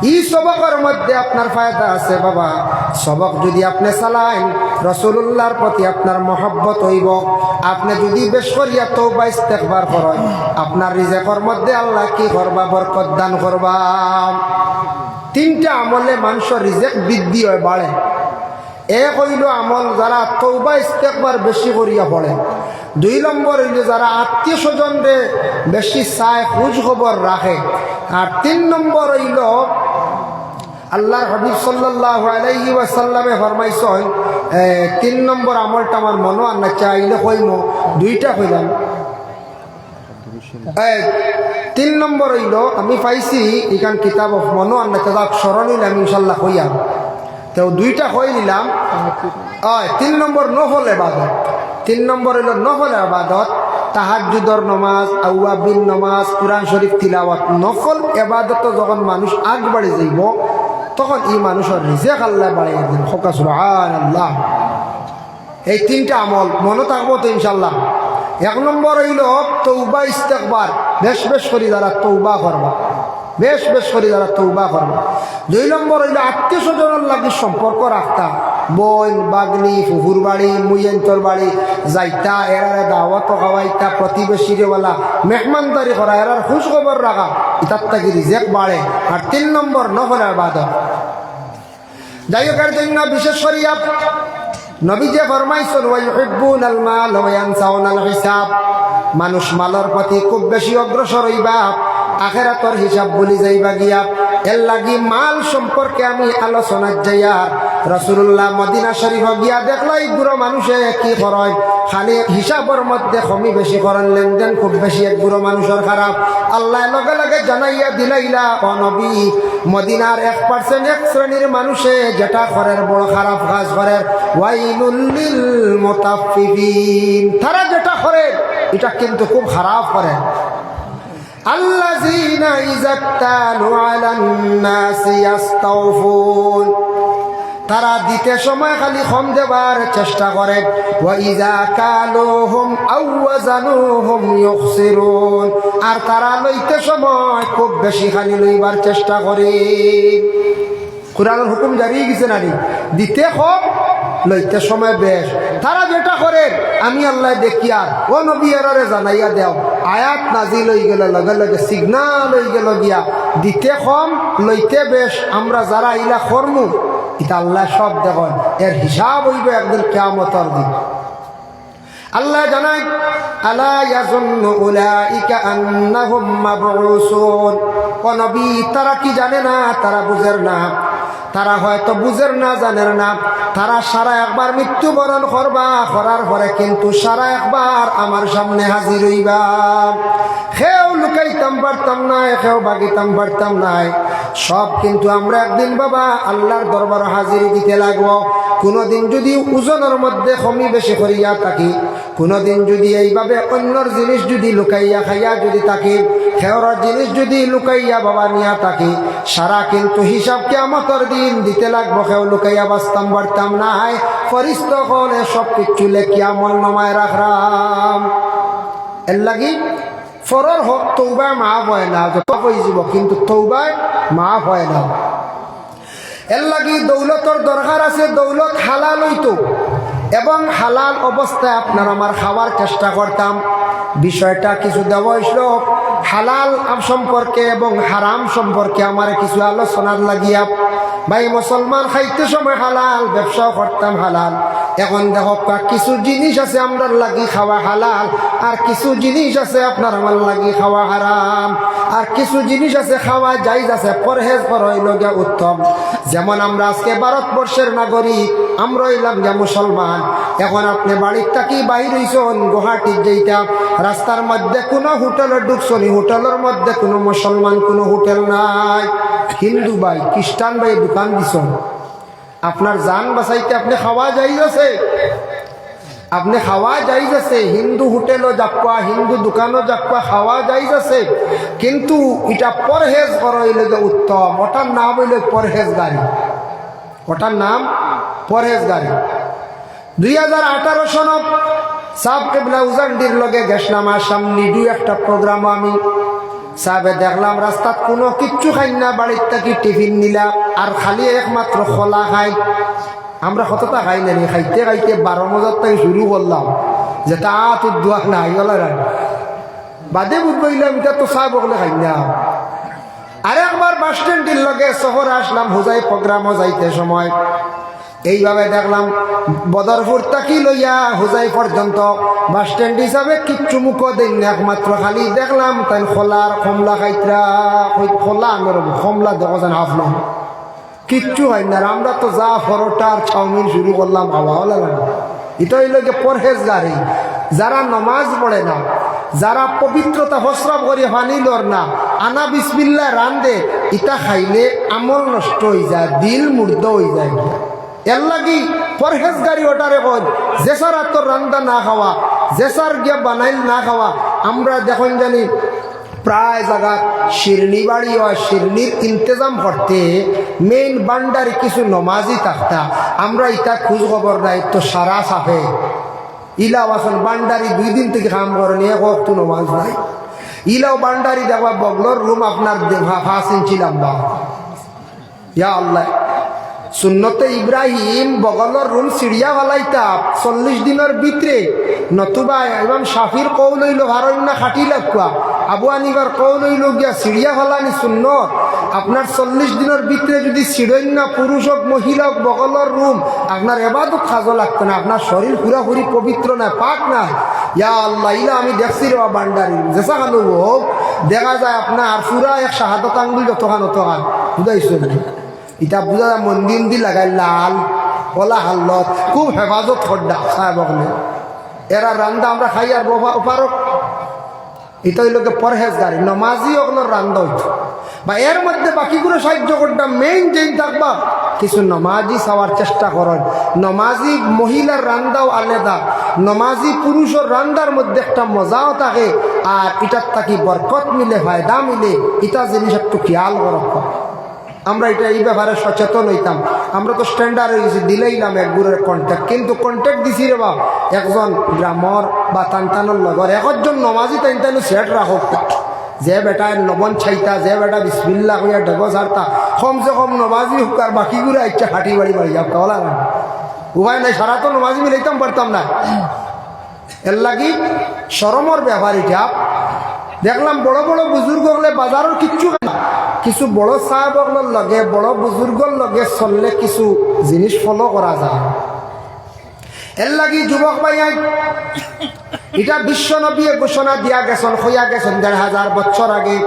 ই সবকর মধ্যে আপনার ফায়দা আছে বাবা। সবক যুদি আপনে চালাইন, রসুলুল্লাহর প্রতি আপনার মহব্বত অইবো। আপনে যুদি বেশ করিয়া তওবা ইস্তেগফার করইন, আপনার রিজেকর মধ্যে আল্লায় কি করবা? বরকত দান করবা। তিনটা আমলে মানষর রিজেক বৃদ্ধি অয়, বাড়ে। এক অইলো আমল যারা তওবা ইস্তেগফার বেশি করিয়া পড়ে। দুই নম্বর অইলো যারা আত্মীয় স্বজনরে বেশি চায়, খোঁজ খবর রাখে। আর তিন নম্বর অইলো আল্লার হাবিব সাল্লাল্লাহু আলাইহি ওয়াসাল্লামে ফরমাইছইন, এ, তিন নম্বর আমলটা আমার মনো আর নাই, চাইলে কইমু, দুইটা কইলাম। এ, তিন নম্বর অইলো, আমি পাইছি ইখান কিতাবো, মনো আর নাই, তে যাউক, স্মরণ অইলে আমি ইনশাআল্লাহ কইয়ার। তেউ দুইটা কই নিলাম। অয়, তিন নম্বর নফল এবাদত। তিন নম্বর অইলো নফল এবাদত, তাহাজ্জুদর নমাজ, আউয়াবিন নমাজ, কুরআন শরিফ তিলাওয়াত। নফল এবাদতো যখন মানুষ আগবাড়ি যাইবো, তখন ই মানুষর রিজেক আল্লায় বাড়াইয়া দিন। কউক্কা সুবহানাল্লাহ। এই তিনটা আমল মনো থাকবো তো ইনশাআল্লাহ। এক নম্বর অইলো তওবা ইস্তেগফার, বেশ বেশ করি যারা তওবা করবা, বেশ বেশ করি যারা তওবা করবা। দুই নম্বর অইলো আত্মীয় স্বজনর লাগি সম্পর্ক রাখতা, বইন, বাগনি, ফুফুর বাড়ি, মুইয়েন্তর বাড়ি যাইতা, এরারে দাওয়াত খাওয়াইতা, প্রতিবেশীরে ওয়ালা মেহমানদারি করা, এরার খোঁজ খবর রাখা, ইতার থাকি রিজেক বাড়ে। আর তিন নম্বর নফল ইবাদত। যাই হোক, এর জন্য বিশেষ করিয়া নবীজি ফরমাইছইন, "ওয়া ইউহিব্বুনাল মাল ওয়া ইয়ানসাউনাল হিসাব।" মানুষ মালর প্রতি খুব বেশি অগ্রসর অইবা, আখেরাতর হিসাব ভুলি যাইবা গিয়া। এর লাগি মাল সম্পর্কে আমি আলোচনাত যাইয়ার। রাসূলুল্লাহ মদিনা শরিফো গিয়া দেখলা, ই গুরু মানুষে কি করইন, খালি হিসাবর মধ্যে কমি বেশি করইন, লেনদেন খুব বেশি। এক গুরু মানুষর খারাপ, আল্লায় লগে লগে জানাইয়া দিলাইলা, ও নবী, মদিনার এক percent, এক শ্রেণীর মানুষে যেটা করের, বড় খারাপ কাজ করের, ওয়াইলুল লিল মুতাফফিফিন, তারা যেটা করের, ইটা কিন্তু খুব খারাপ করের। আল্লাযীনা ইযাক্তালু আলান নাসি ইয়াস্তাওফুন, তারা দিতে সময় খালি কম দেবার চেষ্টা করে। ওয়া ইযা কালুহুম আও ওয়াজানুহুম ইউখসিরুন। আর তারা লইতে সময় খুব বেশি খালি লইবার চেষ্টা করে। কোরআনর হুকুম জারি অই গেছে না নি? দিতে কম, লইতে সময় বেশ। তারা যেটা করের, আমি আল্লায় দেখিয়ার। ও নবী, এরারে জানাইয়া দেও। আয়াত নাজিল অই গেল, লগে লগে signal অই গেল গিয়া, দিতে কম, লইতে বেশ। আমরা যারা ইলা করমু, ইতা আল্লায় সব দেখইন, এর হিসাব অইবো একদিন কিয়ামতর দিন। আল্লায় জানাইন, "আলা ইয়াজুন্নু উলাইকা আন্নাহুম মাবউসুন।" ও নবী, তারা কি জানে না? তারা বুঝের না? তারা হয়তো বুঝের না, জানের না। তারা সারা একবার মৃত্যুবরণ করবা, করার পরে কিন্তু সারা একবার আমার সামনে হাজির অইবা। কেউ লুকাইতাম পারতাম নায়, কেউ ভাগিতাম পারতাম নায়। সব কিন্তু আমরা একদিন বাবা আল্লার দরবারো হাজিরি দিতে লাগবো। কুনুদিন যুদি ওজনর মধ্যে কমি বেশি করিয়া থাকি, কুনুদিন যুদি এইভাবে অইন্যর জিনিস যুদি লুকাইয়া খাইয়া যুদি থাকি, কেউর জিনিস যুদি লুকাইয়া বাবা নিয়া থাকি, সারা কিন্তু হিসাব কিয়ামতর দিন দিতে লাগবো। কেউ লুকাইয়া বাঁচতাম পারতাম নায়। ফিরিস্তা অকলে সব কিচ্ছু লেখিয়া আমলনামায় রাখরাম। এর লাগি পরর হক তওবায় মাফ অয় না, যত অইযিবো, কিন্তু তওবায় মাফ অয় না। এর লাগি দৌলতর দরকার আছে, দৌলত হালাল অইতো এবং হালাল অবস্থায় আপনার আমার খাওয়ার চেষ্টা করতাম। বিষয়টা কিছু দেওয়া অইছিল হালাল আম সম্পর্কে এবং হারাম সম্পর্কে আমার কিছু আলোচনার লাগিয়া। ভাই মুসলমান, খাইতে সময় হালাল, ব্যবসাও করতাম হালাল। এখন দেখো, কিছু জিনিস আছে আমরার লাগি খাওয়া হালাল, আর কিছু জিনিস আছে আপনার আমার লাগি খাওয়া হারাম, আর কিছু জিনিস আছে খাওয়া জায়েজ আছে, পরহেজ করা অইলো গিয়া উত্তম। যেমন আমরা আজকে ভারতবর্ষের নাগরিক, আমরা অইলাম গিয়া মুসলমান। এখন আপনে বাড়ির থাকি বাইর অইছইন, গুয়াহাটিত যাইতা, রাস্তার মধ্যে কুনু হোটেলো ঢুকছইন, হোটেলর মধ্যে কুনু মুসলমান কুনু হোটেল নাই, হিন্দু ভাই, খ্রিস্টান ভাই দোকান দিছইন। আপনার জান বাঁচাইতে আপনে খাওয়া জায়েজ আছে, আপনে খাওয়া জায়েজ আছে, হিন্দু হোটেলো যাউক্কা, হিন্দু দোকানো যাউক্কা, খাওয়া জায়েজ আছে, কিন্তু ইটা পরহেজ করা অইলো গিয়া উত্তম। ওটার নাম অইলো পরহেজগারি, ওটার নাম পরহেজগারি। দুই হাজার আঠারো সনত সাব কিবলা উজানডির লগে গেছলাম আসাম নিডু একটা প্রোগ্রামো আমি। সাবে দেখলাম রাস্তাত কুনু কিচ্ছু খাইন না, বাড়ির থাকি টিফিন নিলা, আর খালি একমাত্র কলা খাইন। আমরা কততা খাই না নি, খাইতে খাইতে বারো মজার থাকি শুরু করলাম, যেটা আত উদ্দোয়া নাই, ওলা রাখ। বাদে বুঝলাম, ইটা তো সাব অকলে খাইন না। আরেকবার বাস স্ট্যান্ডর লগে শহর আসলাম, হুজাই প্রোগ্রামো যাইতে সময় এইভাবে দেখলাম, বদরপুর থাকি লইয়া হুজাই পর্যন্ত বাস স্ট্যান্ড হিসাবে কিচ্ছু মুখো দেইন না, একমাত্র খালি দেখলাম তাইন কলা আর কমলা খাইতরা, কই-, কলা আনর, কমলা দেখো যেন হাফলং, কিচ্ছু খাইন না। আর আমরা তো যা পরোটা আর চাউমিন শুরু করলাম খাওয়া, ওলা লাগে। ইটা অইলো গিয়া পরহেজগারি। যারা নমাজ পড়ে না, যারা পবিত্রতা প্রস্রাব করি পানি লর না, আনা বিসমিল্লায় রান্ধে, ইতা খাইলে আমল নষ্ট অইযায়, দিল মুর্দা অইযায়। এর লাগি পরহেজগারি ওটারে কইন, যেসার আতর রান্দা না খাওয়া, যেসার গিয়া বানাইল না খাওয়া। আমরা দেখইন জানি প্রায় জাগাত শিরনি বাড়ি অয়, শিরনির ইন্তেজাম করতে মেইন ভান্ডারি কিছু নমাজি থাকতা। আমরা ইতা খুঁজ খবর নাই, তো সারা সাফে ইলাও আছইন ভান্ডারি দুই দিন থাকি কাম করইন, এক ওয়াক্ত নমাজ নাই। ইলাও ভান্ডারি দেখবা বগলর রুম আপনার দে-, পা-, পাঁচ ইঞ্চি লম্বা। ইয়া আল্লাহ, সুন্নতে ইব্রাহিম বগলর রুম ছিড়িয়া ফালাইতা চল্লিশ দিনর ভিতরে, নতুবা ইমাম শাফির কওল অইলো, পারইন না খাটি লাগুয়া। আবু হানিফার কওল অইলো গিয়া ছিড়িয়া ফালানি সুন্নত। আপনার চল্লিশ দিনর ভিতরে যুদি ছিড়ইন না, পুরুষ অউক, মহিলা অউক, বগলর রুম, আপনার এবাদত কাজো লাগতো না, আপনার শরীর পুরাপুরি পবিত্র নায়, পাক নায়। ইয়া আল্লাহ, ইলা আমি দেখছি রে বা ভান্ডারি, যেসাখানো অউক, দেখা যায় আপনার পুরা এক শাহাদত আঙ্গুল যতখান অতখান, বুঝাইছো নি? ইতা বুঝা যায় মন্দি উন্দি লাগাই লাল, ওলা হালত, খুব হেফাজত কররা সাব অকলে। এরা রান্দা আমরা খাই আর বফা-, উপারক। ইতা অইলো গিয়া পরহেজগারি, নমাজি অকলর রান্দা অইতো। বা এর মধ্যে বাকিগুলো সাহায্য কররা, মেইন যেইন থাকবা, কিছু নমাজি চাওয়ার চেষ্টা করইন। নমাজি মহিলার রান্দাও আলাদা, নমাজি পুরুষর রান্দার মধ্যে একটা মজাও থাকে, আর ইটার থাকি বরকত মিলে, ফায়দা মিলে, ইতা জিনিস একটু খেয়াল করো। আমরা ইটা, ই ব্যাপারে সচেতন অইতাম। আমরা তো স্ট্যান্ডার্ড অই গেছি, দিলাইলাম এক গুরুর কন্ট্যাক্ট, কিন্তু কন্ট্যাক্ট দিছি রে বা একজন গ্রামর বা তান তানর লগর, একজন নমাজি তাইন তাইন সেট রাখউক। যে বেটায় লবণ ছাইতা, যে বেটা বিসমিল্লাহ কইয়া ডেগো ছাড়তা, কমসে কম নমাজি অউক আর বাকি গুরা ইচ্ছা হাটি বাড়ি বাড়ি যাউক, তাহলে আর উপায় নাই, সারা তো নমাজি মিলাইতাম পারতাম না। এর লাগি শরমর ব্যাপার ইটা। দেখলাম বড় বড় বুজুর্গ অকলে বাজারর কিচ্ছু না, কিছু বড় সাহেব অকলর লগে, বড় বুজুর্গর লগে চললে কিছু জিনিস ফলো করা যায়। এর লাগি যুবক ভাইয়াইন, ইটা বিশ্ব নবীয়ে ঘোষণা দিয়া গেছইন, কইয়া গেছইন দেড় হাজার বছর আগে,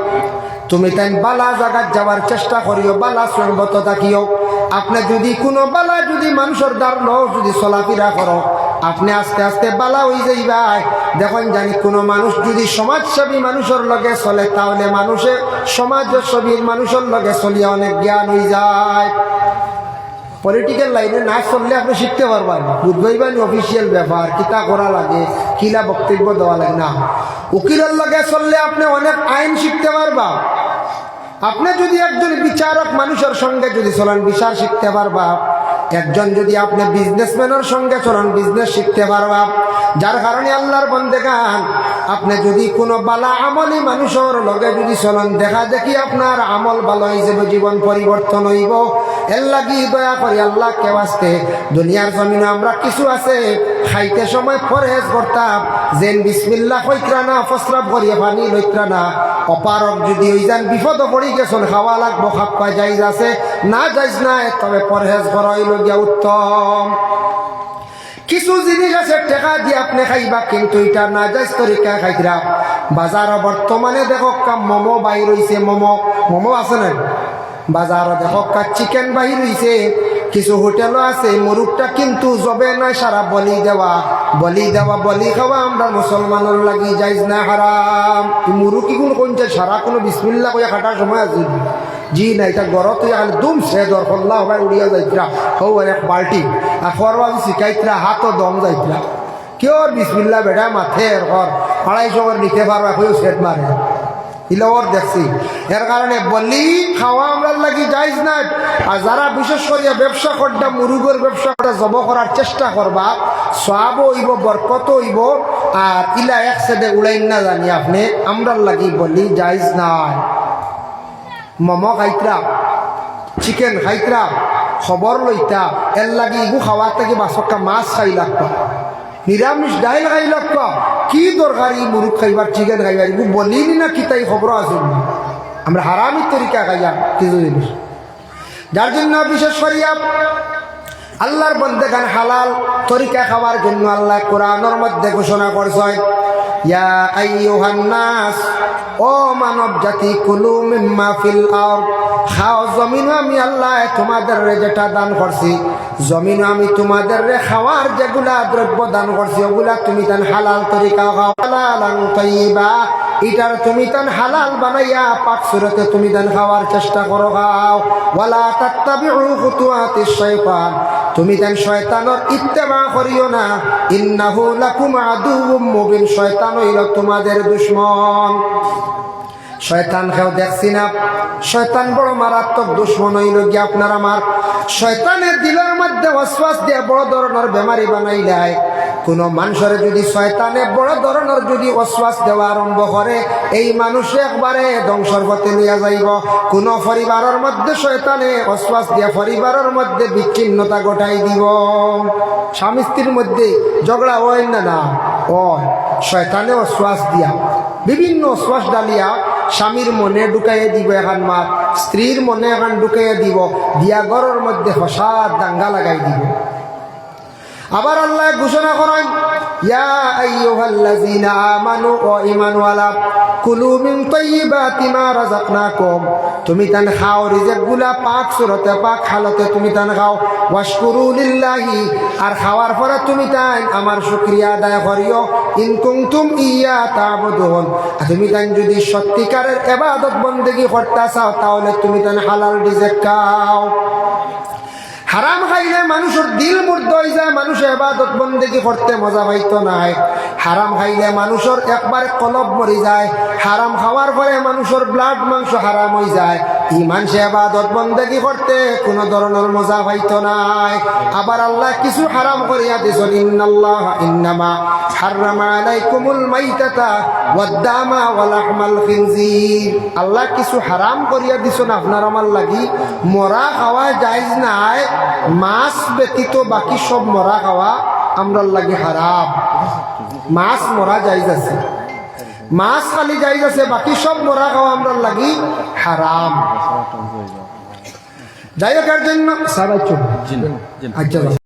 তুমি তাইন বালা জাগাত যাওয়ার চেষ্টা করিও, বালা সহবত থাকিও। আপনে যুদি কুনু বালা যুদি মানষর দ্বার লও, যুদি চলাফিরা করো, আপনে আস্তে আস্তে বালা অই যাইবায়। দেখইন জানি কুনু মানুষ যুদি সমাজসেবী মানষর লগে চলে, তাহলে মানষে সমাজসেবী মানষর লগে চলিয়া অনেক জ্ঞান অই যায়। পলিটিক্যাল লাইনে না চললে আপনে শিখতে পারবা না, বুঝবায়বা নি অফিসিয়াল ব্যাপার, কিতা করা লাগে, কিলা বক্তব্য দেওয়া লাগে। না, উকিলর লগে চললে আপনে অনেক আইন শিখতে পারবা। আপনে যুদি একজন বিচারক মানষর সঙ্গে যুদি চলন, বিচার শিখতে পারবা। একজন যুদি আপনে বিজনেসম্যানর সঙ্গে চলন, বিজনেস শিখতে পারবা। যার কারণে আল্লার বন্দেগান, আপনে যুদি কুনু বালা আমলি মানষর লগে যুদি চলন, দেখা দেখি আপনার আমল বালা অই যাইবো, জীবন পরিবর্তন অইবো। এর লাগি দয়া করি আল্লাহকে ওয়াস্তে দুনিয়ার জমিনো আমরা কিছু আছে, খাইতে সময় পরহেজ করতাম, যেন বিসমিল্লাহ কইতরা না, প্রস্রাব করিয়া পানি লইতরা না, অপারগ যুদি অই যান, বিপদো পড়ি গেছইন, খাওয়া লাগবো, খাপ্পা জায়েজ আছে, না জায়েজ নায়, তবে পরহেজ করা অইলো গিয়া উত্তম। কিছু জিনিস আছে টেকা দিয়া আপনে খাইবা, কিন্তু ইটা নাজাইজ তরিকায় খাইতরা। বাজারো বর্তমানে দেখউক্কা মোমো বাইর অইছে, মোমো, মোমো আছে না? বাজারো দেখউক্কা চিকেন বাইর অইছে, কিছু হোটেলও আছে, মুরুগটা কিন্তু জবে নায়, সারা বলি দেওয়া, বলি দেওয়া, বলি খাওয়া আমরার মুসলমানর লাগি জায়েজ না, হারাম। ই মুরুগ ইগুন কইন যে সারা কুনু বিসমিল্লাহ কইয়া কাটার সময় আছে? জি না, ইটা গরত অইয়া খালি দুম সেদর, কল্লা হবায় উড়িয়া যাইতরা, হউ আর এক বালটি, আর ফরওয়াজি শিখাইতরা, হাতো দম যাইতরা। কিওর বিসমিল্লাহ বেটা মাথে এর কর, আড়াইশো করি নিতে পারবা, কইও সেট মারে। ইলা অর দেখছি। এর কারণে বলি খাওয়া আমরার লাগি জায়েজ নায়। আর যারা বিশেষ করিয়া ব্যবসা করতা, মুরুগর ব্যবসা করতা, জব করার চেষ্টা করবা, সওয়াবও অইবো, বরকতও অইবো, আর ইলা এক সেদে উড়াইন না জানি আপনে, আমরার লাগি বলি জায়েজ নায়। মোমো খাইতরা, চিকেন খাইতরা, খবর লইতা, এর লাগি ইগু খাওয়ার থাকি বাসক্কা মাছ খাই লাগবা, নিরামিষ ডাইল খাই লাগবা। কি দরকার ই মুরুগ খাইবার, চিকেন খাইবার? ইগু বলিনি না কিতা, ই খবর আছে নি? আমরা হারামি তরিকা খাইয়া কিছু জিনিস, যার জন্য বিশেষ করিয়া আল্লার বন্দেগান হালাল তরিকা খাওয়ার জন্য আল্লায় কোরআনর মধ্যে ঘোষণা করছইন, "ইয়া আইয়ুহান নাস, ও মানব জাতি, কুলু মিম্মা ফিল আরদ, খাও জমিনো আমি আল্লায় তোমাদেররে যেটা দান করছি, জমিনো আমি তোমাদেররে খাওয়ার যেগুলা দ্রব্য দান করছি, ওগুলা তুমি তান হালাল তরিকা খাও, হালালান তাইয়িবা, ইটার তুমি তান হালাল বানাইয়া পাক সুরতে তুমি তান খাওয়ার চেষ্টা করো, খাও। ওয়ালা তাত্তাবিউ খুতুওয়াতিশ শাইতান, তুমি তান শয়তানর ইত্তেবা করিও না। ইন্নাহু লাকুম আদুউম মুবিন, শয়তান অইলো তোমাদের দুশমন।" শয়তান কেউ দেখছি না, শয়তান বড় মারাত্মক দুশমন অইলো গিয়া আপনার আমার। শয়তানে দিলর মধ্যে ওয়াসওয়াস দিয়া বড় ধরনর বেমারি বানাইলায়। কুনু মানষরে যুদি শয়তানে বড় ধরনর যুদি ওয়াসওয়াস দেওয়া আরম্ভ করে, এই মানুষ একবারে ধ্বংসর পথে লইয়া যাইবো। কুনু পরিবারর মধ্যে শয়তানে ওয়াসওয়াস দিয়া পরিবারর মধ্যে বিচ্ছিন্নতা ঘটাই দিবো। স্বামী স্ত্রীর মধ্যে ঝগড়া অয় না, না অয়? শয়তানে ওয়াসওয়াস দিয়া বিভিন্ন ওয়াসওয়াস ডালিয়া স্বামীর মনে ঢুকাইয়া দিবো এখান মাত, স্ত্রীর মনে এখান ঢুকাইয়া দিবো, দিয়া ঘরর মধ্যে ফসাদ দাঙ্গা লাগাই দিবো। আবার আল্লায় ঘোষণা করইন, "ইয়া আইয়ুহাল্লাযীনা আমানু", ও ঈমানওয়ালা, "কুলু মিন তাইয়্যিবাতি মা রাযাকনাকুম", তুমি তান খাও রিজিক গুলা পাক সুরতে, পাক হালতে তুমি তান খাও। "ওয়াশকুরু লিল্লাহি", আর খাওয়ার পরে তুমি তাইন আমার শুকরিয়া আদায় করিও। "ইন কুনতুম ইয়্যাহু তা'বুদুন", আর তুমি তাইন যুদি সত্যিকারের ইবাদত বন্দেগি করতা চাও, তাহলে তুমি তান হালাল রিজিক খাও। হারাম খাইলে মানুষর দিল মুর্দা অই যায়, মানুষে ইবাদত বন্দেগি করতে মজা পাইতো নায়। হারাম খাইলে মানুষর একবারে কলব মরি যায়। হারাম খাওয়ার পরে মানুষর ব্লাড মাংস হারাম অই যায়। ই মানষে ইবাদত বন্দেগি করতে কুনু ধরনর মজা পাইতো নায়। আবার আল্লায় কিছু হারাম করিয়া দিছইন, ইন্নাল্লাহা ইন্নামা হাররামা আলাইকুমুল মাইতাতা ওয়াদ দামা ওয়া লাহমাল খিনজির। আল্লায় কিছু হারাম করিয়া দিছইন আপনার আমার লাগি, মরা খাওয়া জায়েজ নায়, মাছ ব্যতীত বাকি সব মরা খাওয়া আমরার লাগি হারাম। মাছ মরা জায়েজ আছে, মাছ খালি জায়েজ আছে, বাকি সব মরা খাওয়া আমরার লাগি হারাম। যাই হোক, এর জন্য সারাই চলবে। আচ্ছা,